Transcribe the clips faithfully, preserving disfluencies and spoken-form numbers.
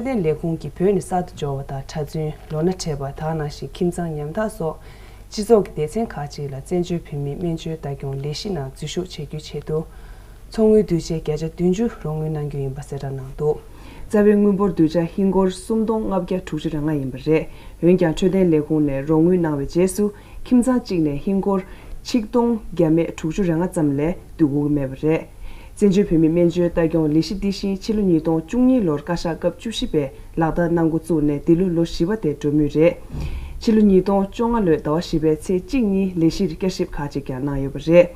འཕྲོད་བསྟེན་ལས་ཁུངས་ཀྱིས་བོད་ནས་གསར་དུ་འབྱོར་བ་དང་གྲྭ་བཙུན། ལོ་ན་བགྲེས་པ། དེ་ག་ནང་བཞིན་ཁྱིམ་ཚང་མཉམ་དག་སོགས་སྤྱི་ཚོགས་ཀྱི་སྡེ་ཚན་ཁག་ཅིག་ལ་བཙན་བྱོལ་བོད་མིའི་སྨན་བཅོས་ལྟ་སྐྱོང་ལས་གཞི་ནང་འཛུལ་ཞུགས་བྱ་རྒྱུའི་ཆེད་དུ། ཚོགས་དངུལ་གདུལ་བྱའི་བརྒྱ་ཆ་བདུན་ཅུ་རོགས་དངུལ་གནང་རྒྱུ་ཡིན་པ་གསལ་བསྒྲགས་གནང་འདུག། རྩ་བའི་དངུལ་འབོར་གདུལ་བྱ་ཧིན་སྒོར་སུམ་སྟོང་ལྔ་བརྒྱ་དྲུག་ཅུ་རེ་ལྔ་ཡིན་པ་རེད། འོན་ཀྱང་འཕྲོད་བསྟེན་ལས་ཁུངས་ནས་རོགས་དངུལ་གནང་བའི་རྗེས་སུ། ཁྱིམ་ཚང་གཅིག་ནས་ཧིན་སྒོར་ཆིག་སྟོང་བརྒྱ་མེད་དྲུག་ཅུ་རེ་ལྔ་ཙམ་ལས་བསྡུ་དགོས་ཀྱི་མེད་པ་རེད། བཙན་བྱོལ་བོད་མིའི་སྨན་བཅོས་ལྟ་སྐྱོང་ལས་གཞི་འདི་བཞིན་ཕྱི་ལོ་ཉིས་སྟོང་བཅུ་གཉིས་ལོར་བཀའ་ཤག་སྐབས་བཅུ་བཞི་པས་ལག་བསྟར་གནང་འགོ་བཙུགས་ནས་འདི་ལོ་ལོ་བཞི་པ་དེ་འགྲོ་མུས་རེད། ཕྱི་ལོ་ཉིས་སྟོང་བཅོ་ལྔ་ལོའི་ཟླ་བ་བཞི་པའི་ཚེས་གཅིག་ཉིན་ལས་གཞིར་བསྐྱར་ཞིབ་ཁག་ཅིག་ཀྱང་གནང་ཡོད་པ་རེད།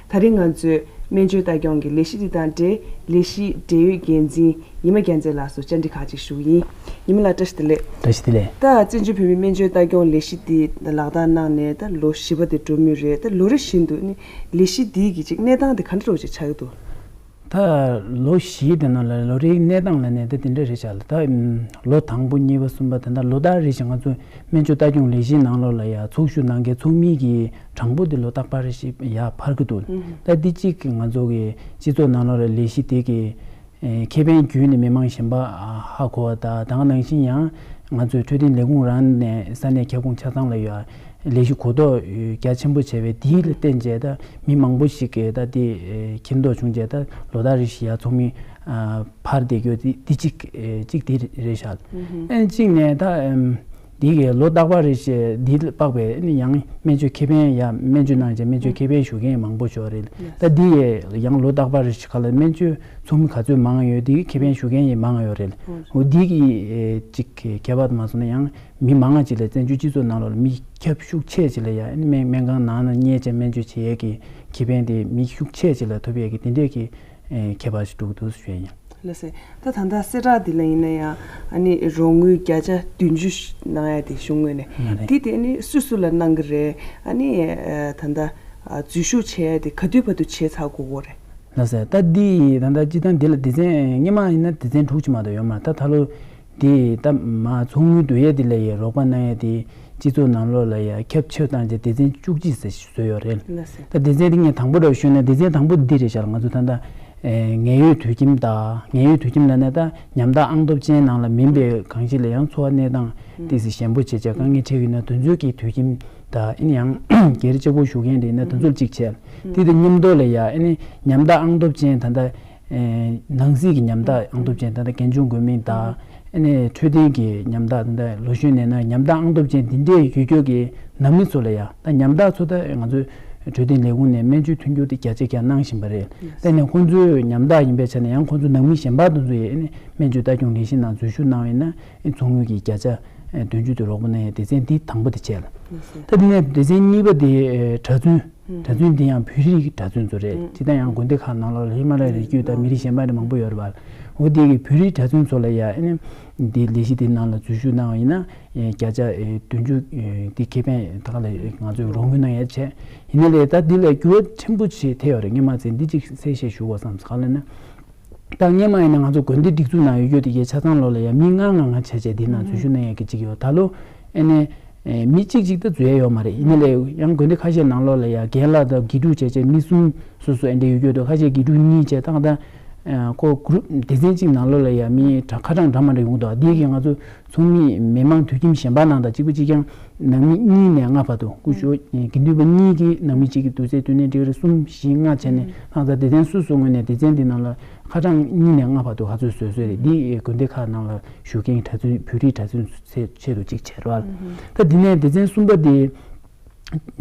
ད་རིང་ང་ཚོས་སྨན་བཅོས་ལྟ་སྐྱོང་གི་ལས་གཞི་འདི་དང་འབྲེལ་ལས་གཞིའི་འབྲེལ་ཡོད་འགན་འཛིན་ཉི་མ་རྒྱལ་མཚན་ལགས་སུ་བཅར་འདྲི་ཁག་ཅིག་ཞུ་གི་ཡིན། ཉི་མ་ལགས་བཀྲ་ཤིས་བདེ་ལེགས། བཀྲ་ཤིས་བདེ་ལེགས། ད་བཙན་བྱོལ་བོད་མིའི་སྨན་བཅོས་ལྟ་སྐྱོང་ལས་གཞི་འདི་ལག་བསྟར་གནང་ནས་ད་ལོ་བཞི་པ་དེ་འགྲོ་མུས་རེད། ད་ལོ་རེ་བཞིན་དུ་ནི་ལས་གཞི་འདི་གི་ཅིག་གནས་སྟངས་དེ་ག་འདྲ་རོ་ཅིག་ཆགས་ཀྱི་འདུག། ད་ལོ་བཞིའི་དེ་ནང་ལ་ལོ་རེའི་གནས་སྟངས་ལ་ནས་ད་དེ་འདྲ་རེད་བཞག་ལ། ད་ལོ་དང་པོ་གཉིས་པ་གསུམ་པ་དེ་འདྲ་ལོ་ལྟར་རེ་བཞིན་ང་ཚོ་སྨན་བཅོས་ལྟ་སྐྱོང་ལས་གཞིའི་ནང་ལོགས་ལ་ཡ་ཚོགས་ཞུགས་གནང་མཁན་ཚོགས་མི་གི་གྲངས་འབོར་དེ་ལོ་རྟག་པར་རེ་བཞིན་ཡར་འཕར་གྱི་འདུག། ད་འདི་གཅིག་གི་ང་ཚོ་གི་སྤྱི་ཚོགས་ནང་ལོགས་ལ་ལས་གཞི་དེ་གི་ཨེ་ཁེ་ཕན་བརྒྱུད་ནས་མི་མང་གཞན་པ་ཨ་ཧ་གོ་བ་དང་། དེ་ག་ནང་བཞིན་ཡང་ང་ཚོའི་འཕྲོད་བསྟེན་ལས་ཁུངས་རང་ནས་ས་གནས་ཁྱབ་ཁོངས་ཆ་ཚང་ལ་ཡོད་ལས་གཞི་གོ་རྟོགས་རྒྱ་ཆེན་པོ་བྱས་པའི་དེའི་ལ་བརྟེན་བྱས། ད་མི་མང་པོ་ཞིག་གིས་ད་དེ་ཨེ་མཁྱེན་རྟོགས་བྱུང་བྱས། ད་ལོ་ལྟར་རེ་བཞིན་ཡར་ཚོགས་མི་ཨ་འཕར་བསྡད་རྒྱུ་དེ་དེ་གཅིག་ཨེ་གཅིག་དེ་རེད་བཞག། ཨེ་གཅིག་ནས་ད་ཨམ། འདི་གའི་ལོ་རྟག་པར་རེ་བཞིན་འདི་ལ་དཔག་པའི་ནི་ཡང་སྨན་བཅོས་ཁེ་ཕན་ཡ་སྨན་བཅོས་གནང་བྱས་སྨན་བཅོས་ཁེ་ཕན་ཞུ་མཁན་མང་པོ་ཞིག་རེད། ད་འདི་ཡས་ཡང་ལོ་རྟག་པར་རེ་བཞིན་ག་ལ་སྨན་བཅོས་ཚོགས་མི་ག་ཚོད་མང་ཡོད། འདི་ཁེ་ཕན་ཞུ་མཁན་ཡང་མང་ཡོད་རེད། འོ་འདི་གི་ཅིག་ཁྱད་པར་དུ་མ་སོང་ན་ཡང་མི་མང་ང་ཅིག་ལ་བཙན་བྱོལ་སྤྱི་ཚོགས་ནང་ལོགས་ལ་མི་ཁྱབ་ཤུགས་ཆེ་ཅིག་ལ་ཡ་ནི་སྨན་སྨན་ཁང་ནང་ན་གཉེར་བྱས་སྨན་བཅོས་བྱེད་ཡས་ཀྱི་ཁེ་ཕན་དེ་མི་ཤུགས་ཆེ་ཅིག་ལ་ཐོབ་ཡས་ཀྱི་དེ་འདྲས་ཀྱི་ཨེ་ཁྱད་པར་ཞིག་འདུག་འདུག་ཞུ་ཡ་ཡིན། ལགས་སེ། ད་ད་ལྟ་གསལ་བསྒྲགས་འདི་ལ་ཡིན་ན་ཡང་ཨ་ནི་རོགས་དངུལ་བརྒྱ་ཆ་བདུན་ཅུ་གནང་ཡ་དེ་གཞུང་ངོས་ནས་ང་རེད། དེ་དེ་ནི་སུ་སུ་ལ་གནང་གི་རེད། ཨ་ནི་ཨ་ད་ལྟ་ཨ་འཛུལ་ཞུགས་བྱེད་ཡ་དེ་ག་དུས་བར་དུ་བྱས་ཚར་དགོས་ཀྱི་རེད། ལགས་སེ། ད་འདི་ད་ལྟ་སྤྱི་བཏང་འདི་ལ་སྡེ་ཚན་སྔོན་མ་ཡིན་ན་སྡེ་ཚན་དྲུག་ཅིག་མ་གཏོགས་ཡོད་མ་རེད། ད་ད་ལོ་འདི་ད་མ་ཚོགས་དངུལ་བསྡུ་ཡས་འདི་ལ་ཡ་རོགས་པ་གནང་ཡས་དེ་སྤྱི་ཚོགས་ནང་ལོགས་ལ་ཡ་ཁྱབ་ཆེ་བཏང་བྱས་སྡེ་ཚན་བཅུ་གཅིག་ཟེར་བཟོས་ཡོད་རེད། ལགས་སེ། ད་སྡེ་ཚན་འདི་ངས་དང་པོ་ར་ཞུས་ན་སྡེ་ཚན་དང་པོ་འདི་རེད་ཤག། ང་ཚོ་ད་ལྟ་ཨེ་ངེས་ཡོད་དུད་ཁྱིམ་དང་། ངེས་ཡོད་དུད་ཁྱིམ་ལབ་ན་ད་ཉམ་ཐག་ཨང་སྟོབས་ཅན་ནང་ལ་མིན་པའི་གང་ཞིག་ལ་ཡང་འཚོ་བ་གནས་སྟངས་ཏོག་ཙམ་ཞན་པོ་བྱེད་བྱས་དཀའ་ངལ་འཕྲད་ཀྱི་ཡོད་ན་དེ་ཚོའི་གི་དུད་ཁྱིམ་དང་། ཨེ་ནི་ཡང་སྒེར་གཅིག་པོ་བཞུགས་མཁན་རེད་ན་དེ་ཚོར་གཅིག་བྱས། དེ་དང་མཉམ་དུ་ལ་ཡ་ཨེ་ནི་ཉམ་ཐག་ཨང་སྟོབས་ཅན་ད་ལྟ་ཨེ་ནང་སྲིད་ཀྱི་ཉམ་ཐག་ཨང་སྟོབས་ཅན་ད་ལྟ་རྒན་གཞོན་གོ་མིང་དང་། ཨེ་ནི་འཕྲོད་བསྟེན་གྱི་ཉམ་ཐག་ད་ལྟ་ལོ་གཞོན་ནས་ན་ཉམ་ཐག་ཨང་སྟོབས་ཅན་འདི་འདྲས་ཡོད་རྒྱུ་གི་ནང་མི་ཚོ་ལ་ཡ། ད་ཉམ་ཐག་ཚོ་ད་ང་ཚོའི་འཕྲོད་བསྟེན་ལས་ཁུངས་ནས་སྨན་བཅོས་མཐུན་འགྱུར་དེ་རྒྱ་ཆེ་རྒྱ་གནང་བཞིན་པ་རེད། དེ་ནས་ཁོང་ཚོའི་ཉམ་ཐག་ཡིན་པའི་ཆ་ནས་ཡང་ཁོང་ཚོ་ནང་མི་གཞན་པ་དེ་ཚོ་ཡིས་ཨེ་ནི་སྨན་བཅོས་ལྟ་སྐྱོང་ལས་གཞི་ནང་འཛུལ་ཞུགས་གནང་བ་ཡིན་ན་ཨེ་ཚོགས་དངུལ་གྱི་བརྒྱ་ཆ་ཨེ་བདུན་ཅུ་དེ་རོགས་པ་གནང་ཡས་སྡེ་ཚན་འདི་དང་པོ་དེ་བྱས་ལ། ད་དེ་ནས་སྡེ་ཚན་གཉིས་པ་དེ་ཨེ་གྲྭ་བཙུན། གྲྭ་བཙུན་འདི་ཡང་བོད་རིགས་ཀྱི་གྲྭ་བཙུན་ཚོ་རེད། ཇི་ལྟར་ཡང་དགོན་སྡེ་ཁག་ནང་ལོགས་ལ་ཧི་མ་ལ་ཡའི་རི་རྒྱུད་དང་མི་རིགས་གཞན་པ་རེ་མང་པོ་ཡོད་རེད་པ། འོ་དེ་གི་བོད་རིགས་གྲྭ་བཙུན་ཚོ་ལ་ཡ་ཨེ་ནི་འདི་ལས་གཞི་འདི་ནང་ལ་འཛུལ་ཞུགས་གནང་བ་ཡིན་ན་ཨེ་བརྒྱ་ཆ་ཨེ་བདུན་ཅུ་ཨེ་འདི་ཁེ་ཕན་ད་ག་ལ་ང་ཚོས་རོགས་དངུལ་གནང་ཡ་བྱས། ཡིན་ན་ལས་ད་འདི་ལ་འགྱུར་བ་ཕྲན་བུ་ཞིག་ཐེབས་ཡོད་རེད། སྔོན་མ་ཚེ་འདི་གཅིག་གསལ་བཤད་ཞུ་དགོས་བསམ་ག་ལ་ན། ད་སྔོན་མ་ཡིན་ན་ང་ཚོ་དགོན་སྡེ་སྒྲིག་འཛུགས་ནང་ཡོད་རྒྱུ་དེ་གའི་ཆ་ཚང་ལོགས་ལ་ཡ་མི་ལྔ་ལྔ་ལྔ་བྱས་བྱས་འདི་ནང་འཛུལ་ཞུགས་གནང་ཡ་གི་གཅིག་ཡོད། ད་ལོ་ཨེ་ནས་ཨེ་མི་གཅིག་གཅིག་ད་འཛུལ་ཡ་ཡོད་མ་རེད། ཡིན་ན་ལས་ཡང་དགོན་སྡེ་ཁ་ཤས་ནང་ལོགས་ལ་ཡ་རྒན་ལགས་དང་དགེ་ཕྲུག་བྱས་བྱས་མི་གསུམ་སོ་སོ་ཨེ་འདྲ་ཡོད་རྒྱུ་འདུག། ཁ་ཤས་དགེ་ཕྲུག་གཉིས་བྱས་ད་ད་ཁོ་གུ་རུབ་སྡེ་ཚན་གཅིག་ནང་ལོགས་ལ་ཡ་མི་ཁ་གྲངས་འདྲ་མ་འདྲ་ཡོང་གི་འདུག། འདི་གི་ང་ཚོ་ཚོགས་མི་མི་མང་དུད་ཁྱིམ་གཞན་པ་ནང་དང་གཅིག་པ་གཅིག་རྐྱང་། ནང་མི་གཉིས་ནས་ལྔ་བར་དུ་སྐུ་ཞབས་དགེ་འདུན་པ་གཉིས་ཀྱིས་ནང་མི་གཅིག་གི་དུས་ཚོད་བསྟུན་ནས་འགྲིག་རེད། གསུམ་བཞི་ལྔ་བྱས་ནས་ལྷག་ཙང་སྡེ་ཚན་སོ་སོའི་ངོས་ནས་སྡེ་ཚན་འདི་ནང་ལ་ཁ་གྲངས་གཉིས་ནས་ལྔ་བར་དུ་ག་ཚོད་བཟོས་བཟོས་རེད། འདི་དགོན་སྡེ་ཁག་ནང་ལ་བཞུགས་མཁན་གྱི་གྲྭ་བཙུན་བོད་རིགས་གྲྭ་བཙུན་ཚོའི་ཆེད་དུ་གཅིག་བྱས་རེད་བ། ད་འདི་ནས་སྡེ་ཚན་གསུམ་པ་དེ།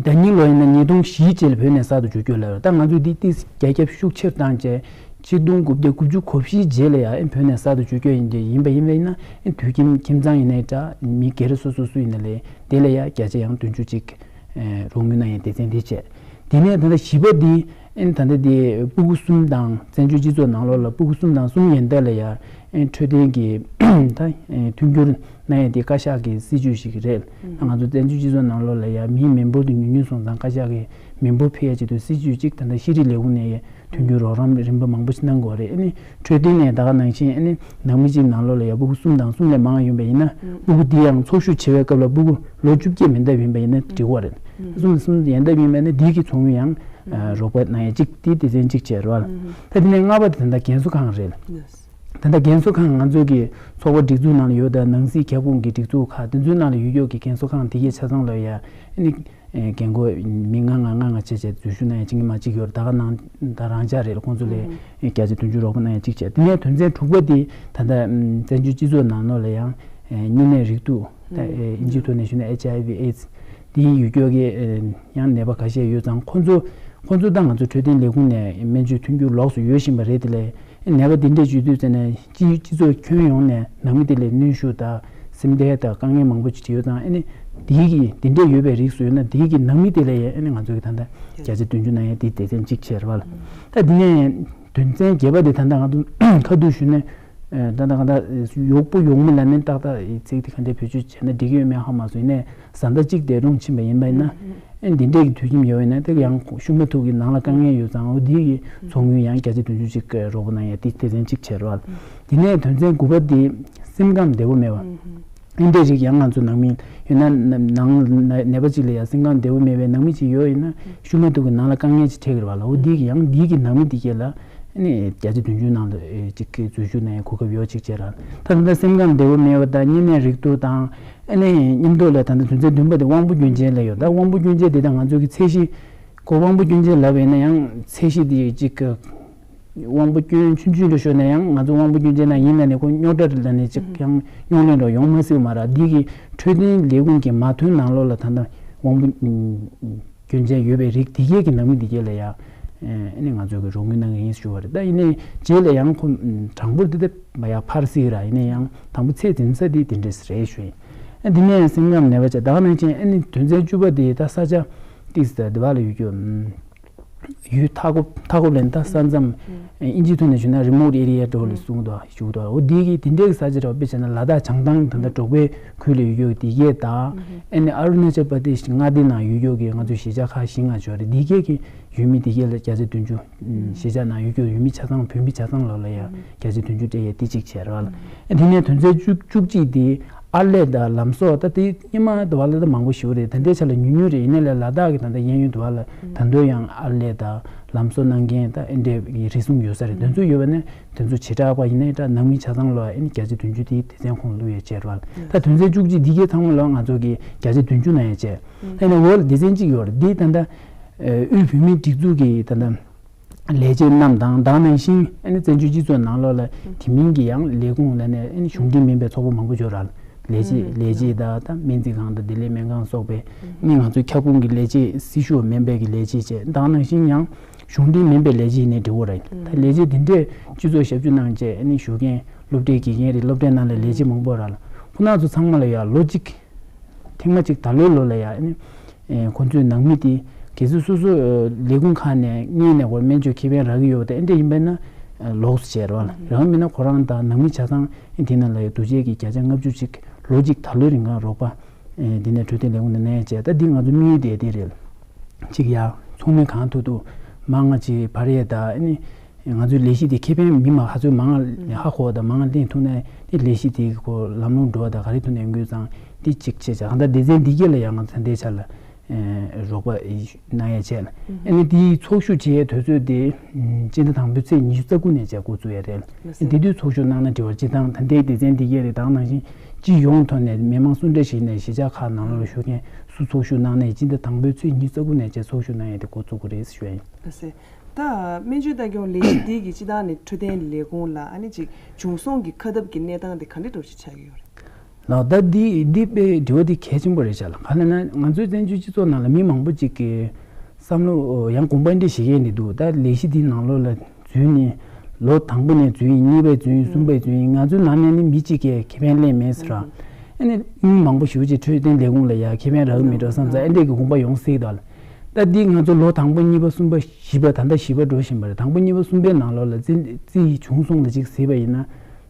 ཟླ་ཉིན་ལོ་ཡིན་ན་ཉིས་སྟོང་བཞིའི་རྗེས་ལ་བོད་ནས་གསར་དུ་འབྱོར་རྒྱུ་ལབ་རེད། ད་ང་ཚོས་འདི་ཏིས་རྒྱ་ཁྱབ་ཤུགས་ཆེར་བཏང་བྱས་ཆིག་སྟོང་དགུ་བརྒྱ་དགུ་བཅུ་གོ་བཞིའི་རྗེས་ལ་ཡང་བོད་ནས་གསར་དུ་འབྱོར་རྒྱུ་ཡིན་གྱི་ཡིན་པ་ཡིན་པ་ཡིན་ན་དུད་ཁྱིམ་ཁྱིམ་ཚང་ཡིན་ནའི་འདྲ་མི་སྒེར་སོ་སོ་སུ་ཡིན་ན་ལས་དེ་ལ་ཡང་བརྒྱ་ཆ་ཡང་བདུན་ཅུ་གཅིག་རོགས་དངུལ་གནང་ཡའི་སྡེ་ཚན་འདི་བྱས། དེ་ནས་ད་ལྟ་བཞི་པ་འདི་ཨེ་ད་ལྟ་འདི་སྤུ་གུ་གསུམ་དང་བཙན་བྱོལ་སྤྱི་ཚོགས་ནང་ལོགས་ལ་སྤུ་གུ་གསུམ་དང་གསུམ་ཡན་ལྟར་ལ་ཡང་ཨེ་འཕྲོད་བསྟེན་གྱི་ད་ཨེ་མཐུན་འགྱུར་གནང་ཡས་དེ་བཀའ་ཤག་གི་སྲིད་ཇུས་ཤིག་རེད། ང་ཚོ་བཙན་བྱོལ་སྤྱི་ཚོགས་ནང་ལོགས་ལ་ཡ་མིའི་མི་འབོར་དེ་ཉུང་ཉུང་སོང་ཙང་བཀའ་ཤག་གི་མི་འབོར་འཕེལ་ཡས་ཆེད་དུ་སྲིད་ཇུས་གཅིག་ད་ལྟ་ཤེས་རིག་ལས་ཁུངས་ནས་ཡ་མཐུན་འགྱུར་རོགས་རམ་རིམ་པ་མང་པོ་ཞིག་གནང་དགོས་རེད། ཨ་ནི་འཕྲོད་བསྟེན་ནས་ད་ག་ནང་བཞིན་ཨ་ནི་ནང་མི་གཅིག་ནང་ལོགས་ལ་ཡ་སྤུ་གུ་གསུམ་དང་གསུམ་ལས་མང་ཡོད་པ་ཡིན་ན་སྤུ་གུ་དེ་ཡང་ཚོགས་ཞུགས་བྱེད་པའི་སྐབས་ལ་སྤུ་གུ་ལོ་བཅོ་བརྒྱད་མི་འདབ་ཡིན་པ་ཡིན་ན་འགྲིག་གི་རེད། གསུམ་གསུམ་ཡན་འདབ་ཡིན་པ་ཡིན་ན་དེའི་གི་ཚོགས་དངུལ་ཡང་རོགས་པ་གནང་ཡ་གཅིག་དེ་སྡེ་ཚན་གཅིག་བྱས་རེད་བ། ད་དེ་ནས་ལྔ་པ་དེ་ད་ལྟ་རྒན་གསོ་ཁང་རེད། ད་ལྟ་རྒན་གསོ་ཁང་ང་ཚོ་གི་ཚོགས་པ་སྒྲིག་འཛུགས་ནང་ལ་ཡོད། ད་ནང་སྲིད་ཁྱབ་ཁོངས་ཀྱི་སྒྲིག་འཛུགས་ཁག་དེ་ཚོའི་ནང་ལ་ཡོད་ཀྱོག་གི་རྒན་གསོ་ཁང་དེ་གའི་ཆ་ཚང་ལ་ཡ་ཨ་ནི་རྒན་རྒོན་མི་ལྔ་ལྔ་ལྔ་ལྔ་བྱས་བྱས་འཛུལ་ཞུགས་གནང་ཡ་གཅིག་མ་གཅིག་ཡོད་རེད། ད་ག་ནང་ད་རང་འཇགས་རེད། ཁོང་ཚོ་ལ་བརྒྱ་ཆ་བདུན་ཅུ་རོགས་པ་གནང་ཡ་གཅིག་བྱས། དེ་ནས་དོན་ཚན་དྲུག་པ་དེ་ད་ལྟ་བཙན་བྱོལ་སྤྱི་ཚོགས་ནང་ལོགས་ལ་ཡང་བསྙོན་གནས་རིགས་གཏུག་ད་ཨིན་ཇིའི་ཐོག་ནས་ཞུས་ན་ཨེཆ་ཨའི་ཝི་ཨེ་ཌི་སི་དེ་ཡོད་ཀྱོག་གི་ཡང་ནད་པ་ཁ་ཤས་ཡོད་ཙང་ཁོང་ཚོ་ཁོང་ཚོ་དང་ང་ཚོ་འཕྲོད་བསྟེན་ལས་ཁུངས་ནས་སྨན་བཅོས་མཐུན་འགྱུར་ལོགས་སུ་ཡོད་བཞིན་པ་རེད། དེ་ལས་ནད་པ་འདི་འདྲས་བྱུང་དུས་ཙམ་ནས་སྤྱི་སྤྱི་ཚོགས་ཁྱོན་ཡོངས་ནས་ནང་མི་དེ་ལ་གནོན་ཤུགས་དང་སེམས་ཁྲལ་དང་དཀའ་ངལ་མང་པོ་ཅིག་ཡོད་ཙང་ཨ་ནི་དེའི་གི་འདི་འདྲས་ཡོད་པའི་རིགས་སུ་ཡོད་ན་དེའི་གི་ནང་མི་དེ་ལ་ཡང་ཨ་ནི་ང་ཚོ་གི་ད་ལྟ་བརྒྱ་ཆ་བདུན་ཅུ་ནང་ཡང་དེའི་སྡེ་ཚན་གཅིག་བྱས་རེད་བ་ལ། ད་འདི་ནས་དོན་ཚན་བརྒྱད་པ་དེ་ད་ལྟ་ང་ཚོ་ཁ་ཐུག་ཞུས་ནས་ད་ལྟ་ང་ད་ཡོག་པོ་ཡོག་མོ་ལ་ནི་ཏག་ཏག་ཚིག་དེ་ག་འདྲས་བེད་སྤྱོད་བྱས་ན་འགྲིག་གི་ཡོད་མེད་ཧ་མ་སོང་། ཡིན་ནའི་བཟའ་ཟླ་གཅིག་འདས་གྲོངས་ཕྱིན་པ་ཡིན་པ་ཡིན་ན། ཨེ་འདི་འདྲས་ཀྱི་དུད་ཁྱིམ་ཡོད་ཡིན་ན་དེ་ཡང་ཤུགས་མ་ཐུག་གི་ནང་ལ་དཀའ་ངལ་ཡོད་ཙང་འོ་འདི་གི་ཚོགས་དངུལ་ཡང་བརྒྱ་ཆ་བདུན་ཅུ་ཅིག་རོགས་པ་གནང་ཡ་དེ་སྡེ་ཚན་གཅིག་བྱས་རོགས། དེ་ནས་དོན་ཚན་དགུ་པ་དེ་སེམས་ཁམས་བདེ་པོ་མེད་པ། ཨེ་འདྲས་རིགས་ཡང་ང་ཚོ་ནང་མི་ཡོད་ན་ནང་ནད་པ་གཅིག་ལ་ཡང་སེམས་ཁམས་བདེ་པོ་མེད་པའི་ནང་མི་གཅིག་ཡོད་ཡིན་ན་ཤུགས་མ་ཐུག་གི་ནང་ལ་དཀའ་ངལ་ཅིག་འཕྲད་ཀྱི་རེད་བ་ལ། འོ་འདི་གི་ཡང་འདི་གི་ནང་མི་འདི་གས་ལ་ཨ་ནི་བརྒྱ་ཆ་བདུན་ཅུ་ནང་ལ་ཨེ་གཅིག་གི་འཛུལ་ཞུགས་གནང་ཡ་གོ་སྐབས་ཡོད་ཅིག་བྱས་ར། ད་ལྟ་སེམས་ཁམས་བདེ་པོ་མེད་པ་དང་བསྙོན་གནས་རིགས་གཏུག་དང་། ཨ་ནི་མཉམ་དུ་ལ་ད་ལྟ་དོན་ཚན་བདུན་པ་དེ་དབང་པོ་སྐྱོན་ཅན་ལ་ཡོད། ད་དབང་པོ་སྐྱོན་ཅན་དེ་དང་ང་ཚོ་གི་ཚད་གཞི་ཁོ་དབང་པོ་སྐྱོན་ཅན་ལབ་ཡིན་ན་ཡང་ཚད་གཞི་དེ་གཅིག་གི་དབང་པོ་སྐྱོན་ཆུང་ཆུང་དུ་ཤོར་ན་ཡང་ང་ཚོ་དབང་པོ་སྐྱོན་ཅན་ན་ཡིན་ལ་ནི་ཁོ་རྙོག་དྲ་ལ་ནི་གཅིག་ཡང་རྙོག་གླེང་རོགས་ཡོང་མ་སྲིད་པ་མ་རེད། འདི་གི་འཕྲོད་བསྟེན་ལས་ཁུངས་ཀྱི་མ་མཐུན་ནང་ལོགས་ལ་ད་ལྟ་དབང་པོ་སྐྱོན་ཅན་ཡོད་པའི་རིགས་དེ་གས་ཀྱི་ནང་མི་དེ་གས་ལ་ཡང་ཨ་ནི་ང་ཚོ་གི་རོགས་དངུལ་གནང་གི་ཡིན་ཞུ་བ་རེད། ད་ཡིན་ནའི་རྗེས་ལ་ཡང་ཁོ་གྲངས་འབོར་དེ་དེ་མ་ཡ་འཕར་སྲིད་ར། ཡིན་ནའི་ཡང་དང་པོ་ཚད་འཛིན་ས་དེ་དེ་འདྲས་རེད་ཞུ་ཡིན། ཨ་འདི་ནས་སེམས་ཁམས་ནད་པ་ཆ་ད་ག་ནང་བཞིན་ཨ་ནི་དོན་ཚན་བཅུ་པ་དེ་ད་ས་ཆ་ཏིས་ད་དེ་བ་ལ་ཡོད་རྒྱུ། ཡུལ་མཐའ་འཁོབ་མཐའ་འཁོབ་ལ་ནི་ད་ས་མཚམས་ཨིན་ཇིའི་ཐོག་ནས་ཞུས་ན་རི་མོ་ཊི་ཨེ་རི་ཡ་འདྲ་བོ་ལ་གསུངས་འདུག་ཞུ་འདུག་འོ་འདི་གི་དེ་འདྲའི་ས་ཆ་རེད་བ། དཔེ་བྱས་ན་ལ་དྭགས་བྱང་ཐང་ད་ལྟ་འབྲོག་པའི་ཁུལ་ལ་ཡོད་རྒྱུ་དེ་གས་དང་ཨ་ནི་ཨ་རུ་ན་ཅལ་པར་དེ་ཤི་མངའ་སྡེ་ནང་ཡོད་རྒྱུ་གི་ང་ཚོ་གཞིས་ཆགས་ཁག་བཞི་ལྔ་ཅིག་ཡོད་རེད། དེ་གས་ཀྱི་ཡུལ་མི་དེ་གས་ལ་བརྒྱ་ཆ་བདུན་ཅུ། གཞིས་ཆགས་ནང་ཡོད་རྒྱུ་ཡུལ་མི་ཆ་ཚང་བོད་མི་ཆ་ཚང་ལོ་ལ་ཡ་བརྒྱ་ཆ་བདུན་ཅུ་སྤྲད་ཡས་དེ་གཅིག་བྱས་རེད་བ་ལ། དེ་ནས་དོན་ཚན་བཅུ་བཅུ་གཅིག་དེ་ཨར་ལས་དང་ལམ་བཟོ། ད་དེ་སྔོན་མ་དུ་བ་ལ་ད་མང་པོ་ཞིག་རེད། ད་ལྟའི་ཆ་ལ་ཉུང་ཉུང་རེད། ཡིན་ནའི་ལ་ལ་དྭགས་ཀྱི་ད་ལྟ་གཡས་གཡོན་དུ་བ་ལ་ད་དུང་ཡང་ཨར་ལས་དང་ལམ་བཟོ་གནང་མཁན་ད་ཨེ་འདྲའི་རིགས་གསུམ་ཡོད་ས་རེད། དེ་ཚོ་ཡོད་པ་ནས་དེ་ཚོ་བྱེ་བྲག་པ་ཡིན་ནའི་ད་ནང་མི་ཆ་ཚང་ལོ་ཨེ་ནི་བརྒྱ་ཆ་བདུན་ཅུ་དེ་སྡེ་ཚན་ཁོངས་བླུག་ཡས་བྱས་རེད་བ་ལ། ད་དོན་ཚན་བཅུ་གཅིག་འདི་གའི་ཚང་མ་ལོ་ང་ཚོ་གི་བརྒྱ་ཆ་བདུན་ཅུ་གནང་ཡས་བྱས། ཨེ་ནི་འོ་ལ་སྡེ་ཚན་གཅིག་ཡོད་རེད། འདི་ད་ལྟ་དབུས་བོད་མིའི་སྒྲིག་འཛུགས་ཀྱི་ད་ལྟ་ལས་བྱེད་རྣམས་དང་དེ་ནང་བཞིན་ཨ་ནི་བཙན་བྱོལ་སྤྱི་ཚོགས་ནང་ལོགས་ལ་དེ་མིན་གྱི་ཡང་ལས་ཁུངས་ལ་ནས་ཨ་ནི་གཞུང་འབྲེལ་མིན་པའི་ཚོགས་པ་མང་པོ་ཡོད་རེད། ལས་བྱེད་ལས་བྱེད་དང་ད་སྨན་རྩིས་ཁང་དང་བདེ་ལེགས་སྨན་ཁང་སོགས་པའི་ཨ་ནི་ང་ཚོའི་ཁྱབ་ཁོངས་ཀྱི་ལས་བྱེད་སྲི་ཞུ་མིན་པའི་གི་ལས་བྱེད་བཅས་དེ་ནང་བཞིན་ཡང་གཞུང་འབྲེལ་མིན་པའི་ལས་བྱེད་ནས་འབྲེལ་བ་རེད། ད་ལས་བྱེད་དེ་འདྲས་སྤྱི་ཚོགས་ཞབས་ཞུ་གནང་བྱས་ཨ་ནི་ཞུ་མཁན་སློབ་གྲྭའི་དགེ་རྒན་རེད། སློབ་གྲྭའི་ནང་ལ་ལས་བྱེད་མང་པོ་རེད་ལ། ཁོ་ན་ཚོ་ཚང་མ་ལ་ཡང་ལོ་གཅིག་ཐེངས་མ་གཅིག་ད་ལོའི་ལོ་ལ་ཡ་ཨ་ནི་ཁོང་ཚོའི་ནང་མི་དེ་གལ་སྲིད་སོ་སོ་ལས་ཁུངས་ཁག་ནས་སྔོན་ནས་ཁོར་སྨན་བཅོས་ཁེ་ཕན་རག་གི་ཡོད་པ་དེ་འདྲ་ཡིན་པས་ན་ལོགས་སུ་བྱས་རོགས། རང་མིན་ན་ཁོ་རང་དང་ནང་མི་ཆ་ཚང་དེ་ནང་ལ་ཡ་བསྡུ་བྱས་ཀྱི་བརྒྱ་ཆ་ལྔ་བཅུ་ཅིག་ལོ་གཅིག་ད་ལོའི་རིང་ག་རོགས་པ་དེ་ནས་འཕྲོད་བསྟེན་ལས་ཁུངས་ནས་གནང་ཡ་བྱས། ད་འདི་ང་ཚོ་དམིགས་ཡུལ་དེ་དེ་རེད། གཅིག་ཡ་ཚོགས་མི་གང་ཐུབ་ཐུབ་མང་ང་ཅིག་འབར་ཡས་དང་ཨ་ནི། ང་ཚོའི་ལས་གཞི་དེ་ཁེ་ཕན་མི་མང་ཧ་ཚོད་མང་ང་ཧ་གོ་བ་དང་མང་ང་ལེན་ཐུབ་ན་དེ་ལས་གཞི་དེ་གི་གོ་ལམ་ལྷོང་འགྲོ་བ་དང་ག་རེ་ཐུབ་ན་ཡོང་དགོས་ཙང་དེ་གཅིག་བྱས་བྱ། གང་ལྟར་སྡེ་ཚན་འདི་གས་ལ་ཡང་ང་ཚོ་ད་ལྟའི་ཆ་ལ་རོགས་པ་གནང་ཡ་བྱས་ལ། ཨ་ནི་དེའི་ཚོགས་ཞུགས་བྱེད་ཡའི་དུས་ཚོད་དེ་སྤྱི་ཟླ་དང་པོའི་ཚེས་ཉི་ཤུ་རྩ་དགུ་ནས་བྱས་འགོ་བཙུགས་ཡ་རེད། དེ་དུས་ཚོགས་ཞུགས་གནང་ན་འགྲིག་པ། སྤྱི་བཏང་ད་ལྟའི་སྡེ་ཚན་འདི་གས་རེད། ད་ག་ནང་བཞིན་སྤྱི་ཡོངས་ཐོག་ནས་མི་མང་སུ་འདྲ་ཞིག་ནས་གཞིས་ཆགས་ཁག་ནང་ལོགས་ལ་བཞུགས་མཁན་སུ་ཚོགས་ཞུགས་གནང་ན་ཡང་སྤྱི་ཟླ་དང་པོའི་ཚེས་ཉི་ཤུ་རྩ་དགུ་ནས་བྱས་ཚོགས་ཞུགས་གནང་ཡ་དེ་འགོ་བཙུགས་དགོས་རེད་ཞུ་ཡ་ཡིན། ད་སྨན་བཅོས་ལྟ་སྐྱོང་ལས་གཞི་འདི་གི་སྤྱི་བཏང་ནས་འཕྲོད་བསྟེན་ལས་ཁུངས་ལ་ཨ་ནི་ཅིག་བྱུང་སོང་གི་ཁ་ཐབས་ཀྱི་གནས་སྟངས་དེ་ག་འདྲ་འདྲ་ཞིག་ཆགས་ཀྱི་ཡོད་རེད། ལགས། ད་འདི་འདི་དཔེ་དྲི་བ་འདི་གལ་ཆེན་པོ་རེད་ཤག་ལ། ག་རེ་ན་ང་ཚོའི་བཙན་བྱོལ་སྤྱི་ཚོགས་ནང་ལ་མི་མང་པོ་ཅིག་གིས་བསམ་བློ་ཡང་དགོངས་པ་འདི་བཞེས་མཁན་འདི་འདུག་ད་ལས་གཞི་འདི་ནང་ལོགས་ལ་འཛུལ་ནས་ལོ་དང་པོ་ནས་འཛུལ་ཡིན། གཉིས་པ་འཛུལ་ཡིན། གསུམ་པ་འཛུལ་ཡིན། ང་ཚོའི་ནང་ནས་ནི་མི་གཅིག་གིས་ཁེ་ཕན་ལེན་མེད་ཟེར་ར། ཨ་ནི་མི་མང་པོ་ཞེ་པོ་ཅིག་འཕྲོད་བསྟེན་ལས་ཁུངས་ལ་ཡ་ཁེ་ཕན་རག་གི་མེད་འགྲོ་བསམ་ཙང་ཨ་འདྲས་ཀྱི་དགོངས་པ་ཡོང་སྲིད་ད་ལ། ད་འདི་ང་ཚོ་ལོ་དང་པོ་གཉིས་པ་གསུམ་པ་བཞི་པ་ད་ལྟ་བཞི་པ་འགྲོ་བཞིན་པ་རེད། དང་པོ་གཉིས་པ་གསུམ་པའི་ནང་ལོགས་ལ་རྩིས་རྩིས་བྱུང་སོང་ལ་ཅིག་གཟིགས་པ་ཡིན་ན་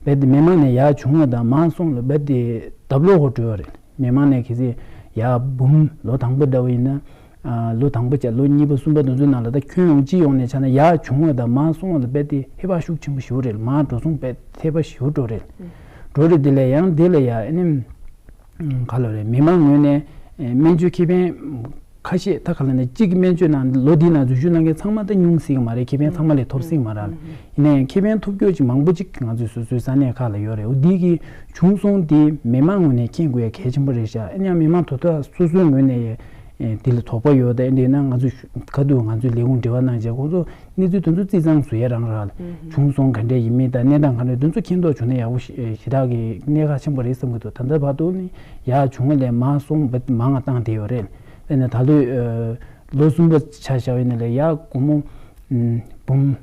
རྦད་དེ་མི་མང་ནས་ཡར་བྱུང་བ་དང་མར་སོང་ལ་རྦད་དེ་ལྡབ་ལོག་གོ་འགྲོ་བ་རེད། མི་མང་ནས་གལ་སྲིད་ཡར་འབུམ་ལོ་དང་པོ་འདྲ་བ་ཡིན་ན་ལོ་དང་པོ་བྱས་ལོ་གཉིས་པ་གསུམ་པ་དེ་ཚོའི་ནང་ལ་ད་ཁྱོན་ཡོངས་སྤྱི་ཡོངས་ནས་ཆ་ན་ཡར་བྱུང་བ་དང་མར་སོང་བ་ལ་རྦད་དེ་ཧེ་བག་ཤུགས་ཆེན་པོ་ཞེ་པོ་རེད། མར་འགྲོ་སོང་རྦད་ཧེ་བག་ཞེ་པོ་འགྲོ་རེད། འགྲོ་རེད། དེ་ལས་ཡང་དེ་ལ་ཡ་ཨ་ནི་ག་ལ་རེད། མི་མང་ངོས་ནས་སྨན་བཅོས་ཁེ་ཕན་ ཁ་ཤས་ད་ག་ལ་ནས་གཅིག་གི་སྨན་བཅོས་ནང་ལོ་འདིའི་ནང་འཛུལ་ཞུགས་གནང་མཁན་ཚང་མ་ད་སྙུང་སྲིད་ཀྱི་མ་རེད། ཁེ་ཕན་ཚང་མ་ལས་ཐོབ་སྲིད་ཀྱི་མ་རེད། ཡིན་ན་ཡང་ཁེ་ཕན་ཐོབ་རྒྱུ་ཅིག་མང་པོ་ཅིག་ང་ཚོའི་སོ་སོའི་ས་གནས་ཁག་ལ་ཡོད་རེད། འོ་འདི་གི་བྱུང་སོང་དེ་མི་མང་ངོས་ནས་མཁྱེན་དགོས་ཡ་གལ་ཆེན་པོ་རེད་ཤག་ཨ་ནི་ཡང་མི་མང་དོ་བདག་སོ་སོའི་ངོས་ནས་ཡ་དེ་ལ་དོགས་པ་ཡོད་དེ་འདི་ན་ང་ཚོ་ག་དུས་ང་ཚོའི་ལས་ཁུངས་འབྲེལ་བ་གནང་བྱས་ཁོང་ཚོ་གནས་ཚུལ་དེ་ཚོ་རྩིས་ཚང་བཟོ་ཡ་རང་རག་ལ་བྱུང་སོང་ག་འདྲས་ཡིན་མིན་དང་གནས་སྟངས་ག་འདྲས་དེ་ཚོ་མཁྱེན་རྟོགས་བྱུང་ན་ཡག་པོ་ཞེ་དྲག་གི་གནད་འགག་ཆེན་པོ་རེད་བསམ་གྱི་འདུག་ད་ལྟ་བར་དུ་ནི་ཡག་བྱུང་བ་ལས་མང་སོང་བ་མང་བ་བཏང་བསྡད་ཡོད་རེད། དེ་ནས་ད་ལོའི་ལོ་གསུམ་པ་ཆ་བཞག་ཡིན་ན་ལས་ཡག་སྒོར་མོ་འབུམ་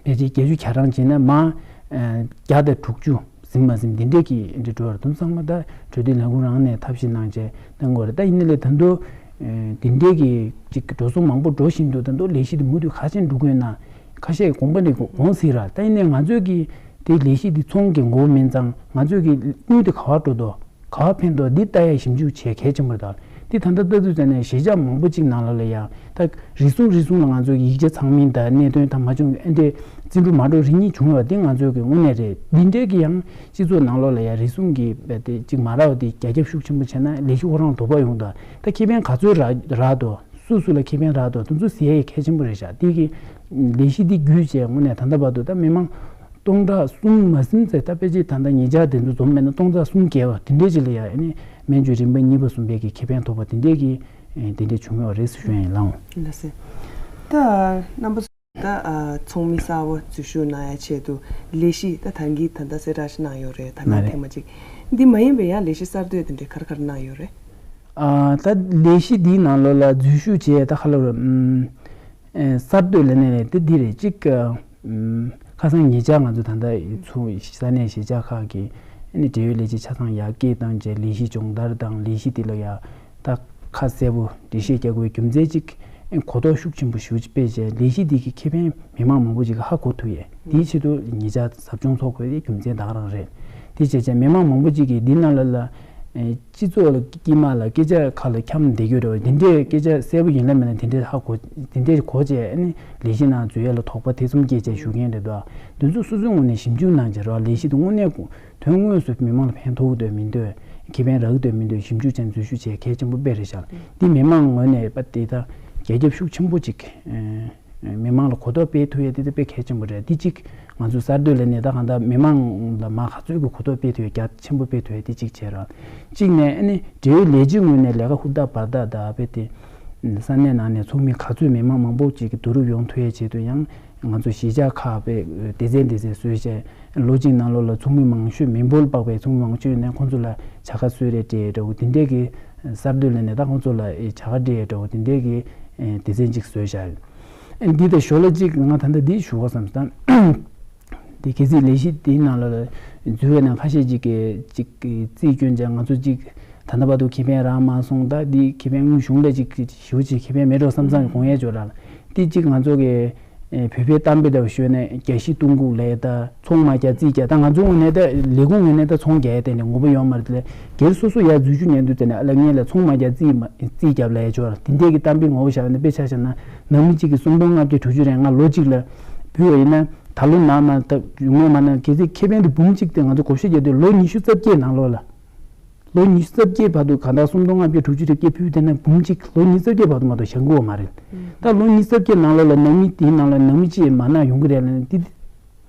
ཕལ་ཆེར་བརྒྱད་ཅུ་གྱ་གྲངས་བྱས་ན་མང་བརྒྱ་དང་དྲུག་ཅུ་ཟིན་མ་ཟིན་འདི་འདྲས་ཀྱི་འདྲ་འགྲོ་བར་དུ་ཚང་མ་ད་གྲོས་བསྡུར་ལས་ཁུངས་རང་ནས་ཐབས་ཤེས་གནང་བྱས་གནང་དགོས་རེད། ད་ཡིན་ན་ལས་ད་དུང་འདི་འདྲས་ཀྱི་ཅིག་འགྲོ་སོང་མང་པོ་འགྲོ་བཞིན་འདུག་ད་དུང་ལས་གཞི་འདི་མུ་མཐུད་ག་ཚོད་འགྲོ་དགོས་ན་ཁ་ཤས་དགོངས་པ་འདི་དགོངས་སྲིད་ར། ད་ཡིན་ནའི་ང་ཚོས་ཀྱི་དེ་ལས་གཞི་འདི་ཚོང་གི་མགོ་མིན་ཙང་ང་ཚོས་ཀྱི་དངུལ་དེ་ག་བར་འགྲོ་འདུག་ག་བ་ཕན་ཐོགས་འདི་ལྟ་ཡ་ཞིབ་འཇུག་བྱེད་གལ་ཆེན་པོ་རེད། ད་འདི་ད་ལྟ་ལྟ་དུས་ཙམ་ནས་གཞིས་ཆགས་མང་པོ་ཅིག་ནང་ལོགས་ལ་ཡང་ད་རེ་ཟུང་རེ་ཟུང་ལ་ང་ཚོ་ཡིག་ཆ་ཚང་མིན་དང་གནད་དོན་དང་མ་བྱུང་ཨེ་འདྲས་རྩིས་འགྲུབ་མ་འགྲོ་རེ་གཉིས་བྱུང་བ་འདི་ང་ཚོའི་གི་དངོས་གནས་རེད། འདི་འདྲའི་གི་ཡང་སྤྱི་ཚོགས་ནང་ལོགས་ལ་ཡང་རེ་ཟུང་གི་དཔེ་དེ་ཅིག་མ་རག་པ་དེ་རྒྱ་ཁྱབ་ཤུགས་ཆེན་པོ་བྱས་ན་ལས་གཞི་ཁོ་རང་དོགས་པ་ཡོང་དང་ད་ཁེ་ཕན་ག་ཚོད་རག་རག་འདུག་སུ་སུ་ལ་ཁེ་ཕན་རག་འདུག་དེ་ཚོ་ཟེར་ཡ་གལ་ཆེན་པོ་རེད་ཤག་དེ་གི་ལས་གཞི་འདི་བརྒྱུད་བྱས་དངོས་གནས་ད་ལྟ་བར་དུ་ད་མི་མང་སྟོང་ཕྲག་གསུམ་མ་ཟིན་ཚེ་ད་དཔེ་ཆའི་ད་ལྟ་ཉེ་ཆར་དེ་ཚོ་འཛོམས་མེད་ན་སྟོང་ཕྲག་གསུམ་བརྒལ་བ་དེ་འདྲའི་ཅིག་ལ་ཡ་ཨ་ནི་སྨན་བཅོས་རིམ་པ་གཉིས་པ་གསུམ་པའི་གི་ཁེ་ཕན་ཐོབ་པ་དེ་འདྲའི་གི་ཨེ་དེ་འདྲའི་བྱུང་ཡོད་རེད་ཟེར་ཞུ་ཡ་ཡིན་ལགས། ལགས་སེ། ད་རྣམ་པ་ཚོ་ད་ཨ་ཚོགས་མི་གསར་པ་འཛུལ་ཞུགས་གནང་ཡ་ཆེད་དུ་ལས་གཞི་ད་ད་གིན་ད་ལྟ་གསལ་བསྒྲགས་ཤིག་གནང་ཡོད་རེད། ད་ལྟ་ལགས་རེད། ཐེངས་མ་གཅིག་འདི་མ་ཡིན་པའི་ཡང་ལས་གཞི་གསར་གཏོད་དེ་འདྲའི་ག་རེ་ག་རེ་གནང་ཡོད་རེད། ཨ་ད་ལས་གཞི་འདིའི་ནང་ལོགས་ལ་འཛུལ་ཞུགས་བྱས་ད་ཁ་ལོ་ར་ཨམ་ཨེ་གསར་གཏོད་ལས་གནས་རེད། དེ་འདི་རེད་གཅིག་ཨམ་ཁ་སང་ཉེ་ཆར་ང་ཚོ་ད་ལྟ་ཚུར་ས་གནས་གཞིས་ཆགས་ཁག་གི་ཨ་ནི་འབྲེལ་ཡོད་ལས་བྱེད་ཆ་ཚང་ཡར་སྐད་བཏང་བྱས་ལས་གཞི་སྦྱོང་བརྡར་དང་ལས་གཞི་འདི་ལ་ཡ་ད་ཁ་གསལ་པོ་འགྲེལ་བཤད་རྒྱག་དགོས་རྒྱུ་མཚན་གཅིག་ཨེ་གོ་རྟོགས་ཤུགས་ཆེན་པོ་ཞེ་པོ་ཅིག་སྤེལ་བྱས་ལས་གཞི་འདི་གི་ཁེ་ཕན་མི་མང་མང་པོ་ཅིག་གིས་ཧ་གོ་ཐུབ་ཡས་དེའི་ཆེད་དུ་ཉེ་ཆར་ཟབ་སྦྱོང་ཚོགས་དགོས་དེ་རྒྱུ་མཚན་ད་ག་རང་རེད། དེ་བྱས་བྱས་མི་མང་མང་པོ་ཅིག་གིས་འདི་ནང་ལ་ལ་ཨེ་སྤྱི་ཚོགས་ལ་དཀྱིལ་མ་ལ་སྐད་ཆ་ཁ་ལ་འཁྱམ་བསྡད་རྒྱུ་རེད་བ། འདི་འདྲའི་སྐད་ཆ་གསལ་པོ་ཡིན་ལ་མིན་ལ་འདི་འདྲའི་ཧ་གོ་འདི་འདྲའི་གོ་བྱས་ཨ་ནི་ལས་གཞི་ནང་འཛུལ་ཡས་ལ་དོགས་པ་ཐེ་ཚོམ་སྐྱེས་བྱས་ཞུ་མཁན་རེད་དོ། འདི་ཚོ་སོ་སོའི་ངོས་ནས་ཞིབ་འཇུག་གནང་བྱས་རོགས་ལས་གཞི་འདི་དངོས་གནས་དོན་དངོས་སུ་མི་མང་ལ་ཕན་ཐོགས་འདོད་མི་འདོད་ཁེ་ཕན་རག་འདོད་མི་འདོད་ཞིབ་འཇུག་བྱས་འཛུལ་ཞུགས་བྱས་གལ་ཆེན་པོ་དཔེ་རེད་ཤག་འདི་མི་མང་ངོས་ནས་པ་དེ་ད་རྒྱ་ཁྱབ་ཤུགས་ཆེན་པོ་ཅིག་ཨེ། མི་མང་ལ་གོ་རྟོགས་སྤེལ་ཐུབ་ཡས་དེ་དེ་དཔེ་གལ་ཆེན་པོ་རེད། དེ་གཅིག་ང་ཚོ་གསར་གཏོད་ལས་གནས་ད་གང་ལྟར་མི་མང་ལ་མ་ག་ཚོད་ཀྱི་གོ་རྟོགས་སྤེལ་ཐུབ་ཡས་རྒྱ་ཆེན་པོ་སྤེལ་ཐུབ་ཡས་དེ་གཅིག་བྱས་ར། གཅིག་ནས་ཨ་ནི་འབྲེལ་ཡོད་ལས་བྱེད་ངོས་ནས་ལས་ཀ་ཧུར་ཐག་འབར་ཐག་ད་དཔེ་དེ་ས་གནས་ནང་ནས་ཚོགས་མི་ག་ཚོད་མི་མང་མང་པོ་ཅིག་གི་བསྡུ་རུབ་ཡོང་ཐུབ་ཡས་ཆེད་དུ་ཡང་ང་ཚོ་གཞིས་ཆགས་ཁག་དཔེ་སྡེ་ཚན་སྡེ་ཚན་བཟོས་བྱས་ལོ་གཅིག་ནང་ལོགས་ལ་ཚོགས་མི་མང་ཤོས་མི་འབོར་དཔག་པའི་ཚོགས་མི་མང་ཤོས་ནས་ཁོང་ཚོ་ལ་བྱ་དགའ་གསོལ་རས་སྤྲད་ཡས་འདྲ་བོ་དེ་འདྲས་ཀྱི་གསར་གཏོད་ལས་གནས་ད་ཁོང་ཚོ་ལ་བྱ་དགའ་སྤྲད་ཡས་འདྲ་བོ་དེ་འདྲས་ཀྱི་སྡེ་ཚན་ཅིག་བཟོས་བཞག་འདི་དང་ཞོར་ལ་གཅིག་ང་ད་ལྟ་འདི་ཞུ་བ་བསམ་སྟངས། འདི་གལ་སྲིད་ལས་གཞི་འདིའི་ནང་ལ་འཛུལ་བའི་ནང་ཁ་ཤས་ཅིག་གིས་ཅིག་གིས་རྩིས་སྐྱོན་བྱས་ང་ཚོ་ཅིག་ད་ལྟ་བར་དུ་ཁེ་ཕན་རག་མ་སོང་། ད་འདི་ཁེ་ཕན་དངུལ་གཞུང་ལ་ཅིག་ཞུ་ཅིག་ཁེ་ཕན་མེད་འགྲོ་བསམ་བསམ་གི་དགོངས་ཡས་འབྱོར་ར་ལ་འདི་ཅིག་ང་ཚོ་གི་བོད་པའི་གཏམ་དཔེ་ལྟ་བུ་ཞུས་ན་རྒྱ་ཤི་བཏུང་གུག་ལས་ད་ཚོང་མ་རྒྱག་རྩིས་རྒྱག་ད་ང་ཚོ་ངོས་ནས་ད་ལས་ཁུངས་ངོས་ནས་ད་ཚོང་རྒྱག་ཡས་དེ་ནས་ངོ་བོ་ཡོད་མ་རེད་དེ་ལས་སྒེར་སོ་སོ་ཡར་འཛུལ་ཞུགས་ཉན་དུས་དེ་ནས་ཨ་ལ་ངས་ལ་ཚོང་མ་རྒྱག་རྩིས་མ་རྩིས་རྒྱབ་ལ་ཡ་ཆོག་ར་དེ་འདྲས་ཀྱི་གཏམ་དཔེ་ངོ་བོ་བཞག་ན་དཔེ་ཆ་བཞག་ན་ནང་མི་གཅིག་གིས་སུམ་སྟོང་ལྔ་བརྒྱ་དྲུག་ཅུ་རེ་ལྔ་ལོ་གཅིག་ལ་ཕུལ་བ་ཡིན་ན་ད་ལོ་ནང་མ་ད་ཡོང་ངོ་མ་ན་གལ་སྲིད་ཁེ་ཕན་དེ་འབུམ་གཅིག་དེ་ང་ཚོ་བགོ་བཤའ་རྒྱག་དུས་ལོ་ཉི་ཤུ་རྩ་བརྒྱད་ནང་ལོགས་ལ། ལོ་ཉི་ཤུ་རྩ་བརྒྱད་བར་དུ་གང་ལྟར་སུམ་སྟོང་ལྔ་བརྒྱ་དྲུག་ཅུ་རེ་བརྒྱད་ཕུལ་དེ་ན་འབུམ་གཅིག་ལོ་ཉི་ཤུ་རྩ་བརྒྱད་བར་དུ་མ་གཏོགས་བཞག་གི་ཡོད་མ་རེད། ད་ལོ་ཉི་ཤུ་རྩ་བརྒྱད་ནང་ལོགས་ལ་ནང་མི་དེའི་ནང་ལ་ནང་མི་གཅིག་མ་ན་ཡོང་གི་རེད་ལབ་ན་དེ་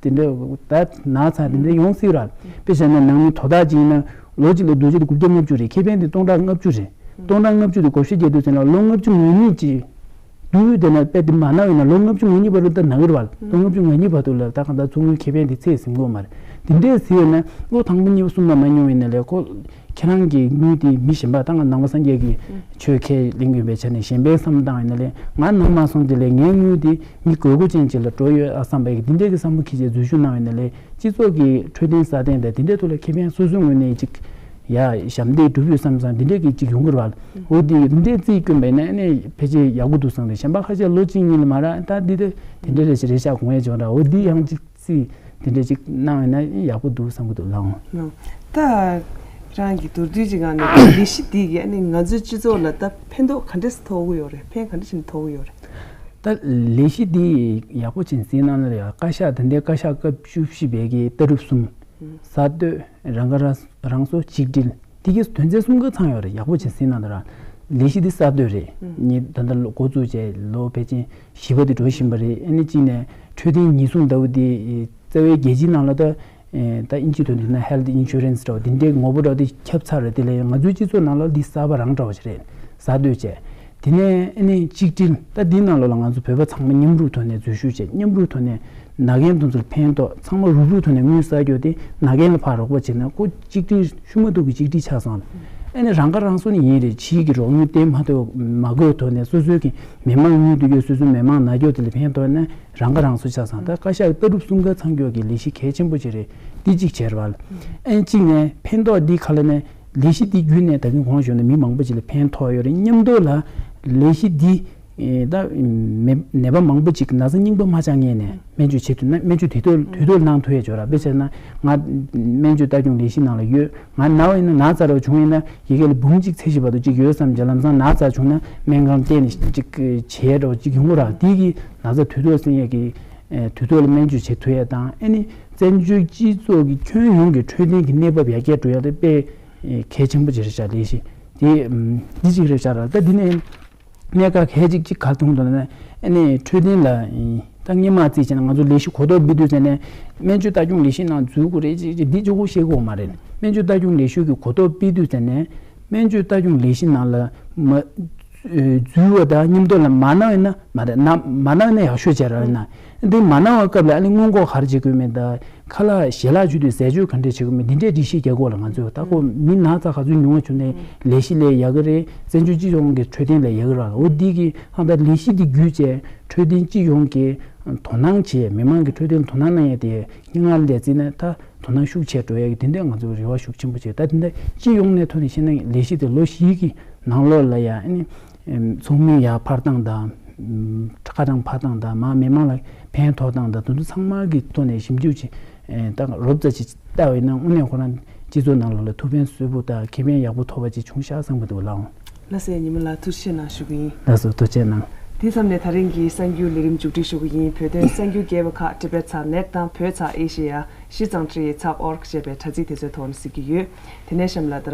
དེ་འདྲ་ད་ན་ཚ་དེ་འདྲ་ཡོང་སྲིད་ར། དཔེ་བཞག་ན་ནང་མི་དོ་བདག་ཅིག་ཡིན་ན་ལོ་གཅིག་ལ་བསྡུ་རྒྱུ་དེ་དགུ་བརྒྱ་ལྔ་བཅུ་རེད། ཁེ་ཕན་དེ་སྟོང་ཕྲག་ལྔ་བཅུ་རེད། སྟོང་ཕྲག་ལྔ་བཅུ་དེ་བགོ་བཤའ་རྒྱག་དུས་ཙམ་ལ་ལོ་ལྔ་བཅུ་ང་གཉིས་ཅིག་དུས་དེ་ན་དཔེ་དེ་མ་ན་བས་ན་ལོ་ལྔ་བཅུ་ང་གཉིས་བར་དུ་ད་ན་གི་རེད་བ། ལོ་ལྔ་བཅུ་ང་གཉིས་བར་དུ་ལ་ད་གང་ལྟར་ཚོགས་དངུལ་ཁེ་ཕན་དེ་ཚད་ཟིན་གི་ཡོད་མ་རེད། དེ་འདྲས་ཟེར་ཡོད་ན་ལོ་དང་པོ་གཉིས་པ་གསུམ་པ་མ་ཉོ་བས་ན་ལས་ཁོ་ཁྱེད་རང་གི་དངུལ་དེ་མི་གཞན་པ་ད་ང་ནང་པ་སངས་རྒྱས་ཀྱི་ཆོས་ཁས་ལེན་གྱི་ཡོད་པའི་ཆ་ནས་གཞན་པའི་བསམ་བཏང་ཡིན་ན་ལས་ང་ནང་མ་སོང་དེ་ལས་ངའི་དངུལ་དེ་མི་དགོས་མཁོ་ཅན་ཅིག་ལ་འགྲོ་ཡོད་ཨ་བསམ་པའི་གི་དེ་འདྲས་ཀྱི་བསམ་བློ་འཁྱེར་བྱས་འཛུལ་ཞུགས་གནང་ཡིན་ན་ལས་སྤྱི་ཚོགས་ཀྱི་འཕྲོད་བསྟེན་སྲ་བརྟན་དང་དེ་འདྲས་ཐོག་ལ་ཁེ་ཕན་སོ་སོའི་ངོས་ནས་ཅིག་ཡ་ཞབས་འདེགས་སྒྲུབ་ཡོད་བསམ་བསམ་འདི་འདྲས་ཀྱི་ཅིག་ཡོང་གི་རེད་བ། འོ་འདི་འདི་འདྲས་རྩིས་བསྐྱོན་པ་ཡིན་ན་ཨ་ནི་ཕལ་ཆེར་ཡག་པོ་འདུག་བསམ་རེད། གཞན་པ་ཁ་ཤས་ལོ་གཅིག་གཉིས་ལ་མ་རག་ད་འདི་འདྲ་དེ་འདྲས་རེད་ཞིག་རེད་ཤག་དགོངས་ཡས་བྱུང་ར། འོ་འདི་ཡང་ཅིག་རྩིས་འདི་འདྲས་ཅིག་གནང་ཡིན་ན་ཡག་པོ་འདུག་བསམ་གི་འདུག་ལགས། ད་རང་གི་མདོར་བསྡུས་ཅིག་གང་ནས་ལས་གཞི་འདི་གིས་ཨ་ནི་ང་ཚོའི་སྤྱི་ཚོགས་ལ་ད་ཕན་ཐོགས་ག་འདྲས་ཐོགས་ཀྱི་ཡོད་རེད། ཕན་ག་འདྲས་ཞིག་ཐོགས་ཀྱི་ཡོད་རེད། ད་ལས་གཞི་འདི་ཡག་པོ་ཅིག་བརྩིས་གནང་ན་ཡང་བཀའ་ཤག་ད་ལྟའི་བཀའ་ཤག་སྐབས་བཅུ་བཞི་པའི་གི་ལྟ་གྲུབ་གསུམ། གསར་གཏོད། རང་ཁ་རང་རང་གསོ། གཅིག་སྒྲིལ། དེ་གའི་དོན་ཚན་གསུམ་ཀ་ཚང་ཡོད་རེད། ཡག་པོ་བྱས་ཟིན་ན་འདྲ། ལས་གཞི་འདི་གསར་གཏོད་རེད། ངས་ད་ལྟ་ལོ་འགོ་བཙུགས་བྱས་ལོ་ཕལ་ཆེར་བཞི་པ་དེ་འགྲོ་བཞིན་པ་རེད། ཨ་ནི་གཅིག་ནས་འཕྲོད་བསྟེན་ཉེན་སྲུང་ལྟ་བུ་དེ་རྩ་བའི་རྒྱལ་སྤྱིའི་ནང་ལ་ད་ད་ཨིན་ཇི་ཐོག་ནས་ན་health insurance་འདྲ་བ་དེ་འདྲའི་ངོ་བོ་འདྲ་བ་དེ་ཁྱབ་ཚར་རེད། དེ་ལས་ང་ཚོའི་སྤྱི་ཚོགས་ནང་ལ་འདི་གསར་པ་རང་འདྲ་བ་ཞིག་རེད། གསར་གཏོད་བྱས། དེ་ནས་ཨ་ནི་གཅིག་སྒྲིལ། ད་འདི་ནང་ལོགས་ལ་ང་ཚོ་བོད་པ་ཚང་མ་མཉམ་རུབ་ཐོག་ནས་འཛུལ་ཞུགས་བྱས། མཉམ་རུབ་ཐོག་ནས་ན་མཁན་དེ་ཚོར་ཕན་ཐོགས། ཚང་མ་རུབ་རུབ་ཐོག་ནས་དངུལ་བསགས་རྒྱུ་དེ་ན་མཁན་ལ་ཕར་རོགས་པ་བྱས་ན་ཁོ་གཅིག་སྒྲིལ་ཤུ་མ་ཐུག་གི་གཅིག་སྒྲིལ་ཆགས་སོང་། ཨ་ནི་རང་ཁ་རང་གསོ་ནི་ཡིན་རེད། ཕྱིའི་གི་རོགས་དངུལ་བསྟེན་མ་ཐུབ་མ་དགོས་ཐོག་ནས་སོ་སོའི་གི་མི་མང་དངུལ་བསྡུ་རྒྱུ་སོ་སོའི་མི་མང་ན་རྒྱུ་དེ་ལ་ཕན་ཐོགས་ན་རང་ཁ་རང་གསོ་ཆགས་སོང་། ད་བཀའ་ཤག་ལྟ་གྲུབ་གསུམ་ཀ་ཚང་རྒྱུ་གི་ལས་གཞི་གལ་ཆེན་པོ་ཅིག་རེད། འདི་གཅིག་བྱས་པ་ལ། ཨ་ནི་གཅིག་ནས་ཕན་ཐོགས་འདི་ག་ལ་ནས་ལས་གཞི་འདི་བརྒྱུད་ནས་ད་གིན་གོང་ཞུས་ནས་མི་མང་པོ་ཅིག་ལ་ཕན་ཐོགས་ཡོད་རེད། མཉམ་དུ་ལ་ལས་གཞི་འདི་ཨེ་ད་མེ་ནད་པ་མང་པོ་ཅིག་ན་ཚ་རྙིང་པ་མ་ཆགས་སྔོན་ནས་སྨན་བཅོས་བྱེད་ཐུབ་ན་སྨན་བཅོས་དུས་ཐོག་དུས་ཐོག་གནང་ཐུབ་ཡས་ཅིག་ཡོད་ར། དཔེ་བྱས་ན་ང་སྨན་བཅོས་ལྟ་སྐྱོང་ལས་གཞི་ནང་ལ་ཡོད། ང་ན་བ་ཡིན་ན་ན་ཚ་ར་བྱུང་ཡིན་ན་ཡི་གེ་ལ་འབུམ་གཅིག་ཚད་གཞི་བར་དུ་ཅིག་ཡོད་བསམ་བྱས་ལམ་སང་ན་ཚ་བྱུང་ན་སྨན་ཁང་བསྟན་ནས་ཅིག་བྱས་འགྲོ་ཅིག་ཡོང་གི་ར། དེ་གི་ན་ཚ་དུས་ཐོག་སེལ་ཡས་ཀྱི་ཨེ་དུས་ཐོག་ལ་སྨན་བཅོས་བྱེད་ཐུབ་ཡས་དང་། ཨ་ནི་བཙན་བྱོལ་སྤྱི་ཚོགས་ཀྱི་ཁྱོན་ཡོངས་ཀྱི་འཕྲོད་བསྟེན་གྱི་གནས་བབ་ཡར་རྒྱས་འགྲོ་ཡ་དེ་དཔེ་ཨེ་གལ་ཆེན་པོ་ཅིག་རེད་ཤག་ལས་གཞི་དེ་ཨམ་འདི་གཅིག་རེད་ཤག་ར། ད་འདི་ནས་གནད་འགག་གལ་ཆེ་གཅིག་ག་རེ་མཐོང་འདུག་ལབ་ན། ཨ་ནི་འཕྲོད་བསྟེན་ལ་ཨེ་ད་སྔོན་མ་རྩིས་བྱས་ན་ང་ཚོ་ལས་གཞི་གོ་རྟོགས་སྤེལ་དུས་ཙམ་ནས་སྨན་བཅོས་ལྟ་སྐྱོང་ལས་གཞི་ནང་འཛུལ་དགོས་རེད་ཅེས་འདི་གཅིག་པོ་བཤད་དགོས་མ་རེད། སྨན་བཅོས་ལྟ་སྐྱོང་ལས་གཞི་གི་གོ་རྟོགས་སྤེལ་དུས་ཙམ་ནས་སྨན་བཅོས་ལྟ་སྐྱོང་ལས་གཞི་ནང་ལ་མ་འཛུལ་བ་དང་མཉམ་དུ་ལ་མ་གནང་ཡིན་ན་མ་རེད། ན་མ་གནང་ན་ཡག་ཤོས་བྱས་ར་ཡིན་ན། འདི་མ་གནང་བའི་སྐབས་ལ་ཨ་ནི་སྔོན་འགོག་ག་རེ་བྱེད་དགོས་མེད་ད། ཁ་ལག་ཞལ་ལག་མཆོད་དུས་ཟས་སྤྱོད་ག་འདྲས་བྱེད་དགོས་མེད་འདི་འདྲས་སྒྲིག་གཞི་རྒྱག་དགོས་ལ། ང་ཚོས་ད་ཁོ་མི་ན་ཚ་ག་ཚོད་ཉུང་བ་བྱུང་ནས་ལས་གཞི་ལས་ཡག་གི་རེད། བཙན་བྱོལ་སྤྱི་ཡོངས་ཀྱི་འཕྲོད་བསྟེན་ལས་ཡག་གི་རེད། འོ་འདི་གི་ཧང་ད་ལས་གཞི་འདི་བརྒྱུད་བྱས་འཕྲོད་བསྟེན་སྤྱི་ཡོངས་ཀྱི་དོ་སྣང་བྱས། མི་མང་གི་འཕྲོད་བསྟེན་དོ་སྣང་གནང་ཡས་དེ་སྙན་ངག་ལས་བརྩིས་ན་ད་དོ་སྣང་ཤུགས་ཆེ་འགྲོ་ཡས་ཀྱི་དེ་འདྲས་ང་ཚོ་རེ་བ་ཤུགས་ཆེན་པོ་བྱས། ད་དེ་འདྲས་སྤྱི་ཡོངས་ནས་ཐོག་ནས་བཤད་ན་ལས་གཞི་དེ་ལོ་བཞི་གི་ནང་ལོགས་ལ་ཡ་ཨ་ནི་ཚོགས་མི་ཡར་འཕར་སྟངས་དང་། ཁ་གྲངས་འཕར་སྟངས་དང་མ་མི་མང་ལ་ཕན་ཐོགས་སྟངས་དང་དེ་ཚོ་ཚང་མ་གི་ཐོག་ནས་ཞིབ་འཇུག་བྱེད། ད་རོབ་ཙམ་ཅིག་ལྟ་བ་ཡིན་ན་དངོས་གནས་ཁོ་རང་སྤྱི་ཚོགས་ནང་ལོགས་ལ་ཐུགས་ཕན་གསོས་པོ་དང་ཁེ་ཕན་ཡག་པོ་ཐོབ་པ་ཅིག་བྱུང་ཤག་བསམ་གི་འདུག་ལགས། ལགས་སོ། ཉི་མ་ལགས་ཐུགས་རྗེ་ཆེ་གནང་ཞུ་གི་ཡིན། ལགས་སོ། ཐུགས་རྗེ་གནང་། དེ་མཚམས་ནས་ད་རིང་གི་གསར་འགྱུར་ལས་རིམ་མཇུག་སྒྲིལ་ཞུ་གི་ཡིན། བོད་དོན་གསར་འགྱུར་རྒྱས་པ་ཁག་ཊི་བེཊ་ཚགས་ནེཊ་དང་བོད་ཚགས་ཨེ་ཤེ་ཡ་ཤི་ཙང་ཀྲི་ཡི་ཚགས་ཨོར་གི་ཅེས་པའི་དྲ་ཚིགས་དེ་ཚོའི་ཐོག་ནས་གཟིགས་ཀྱི་ཡོད། དེ་ནས་གཤམ་ལ་ད་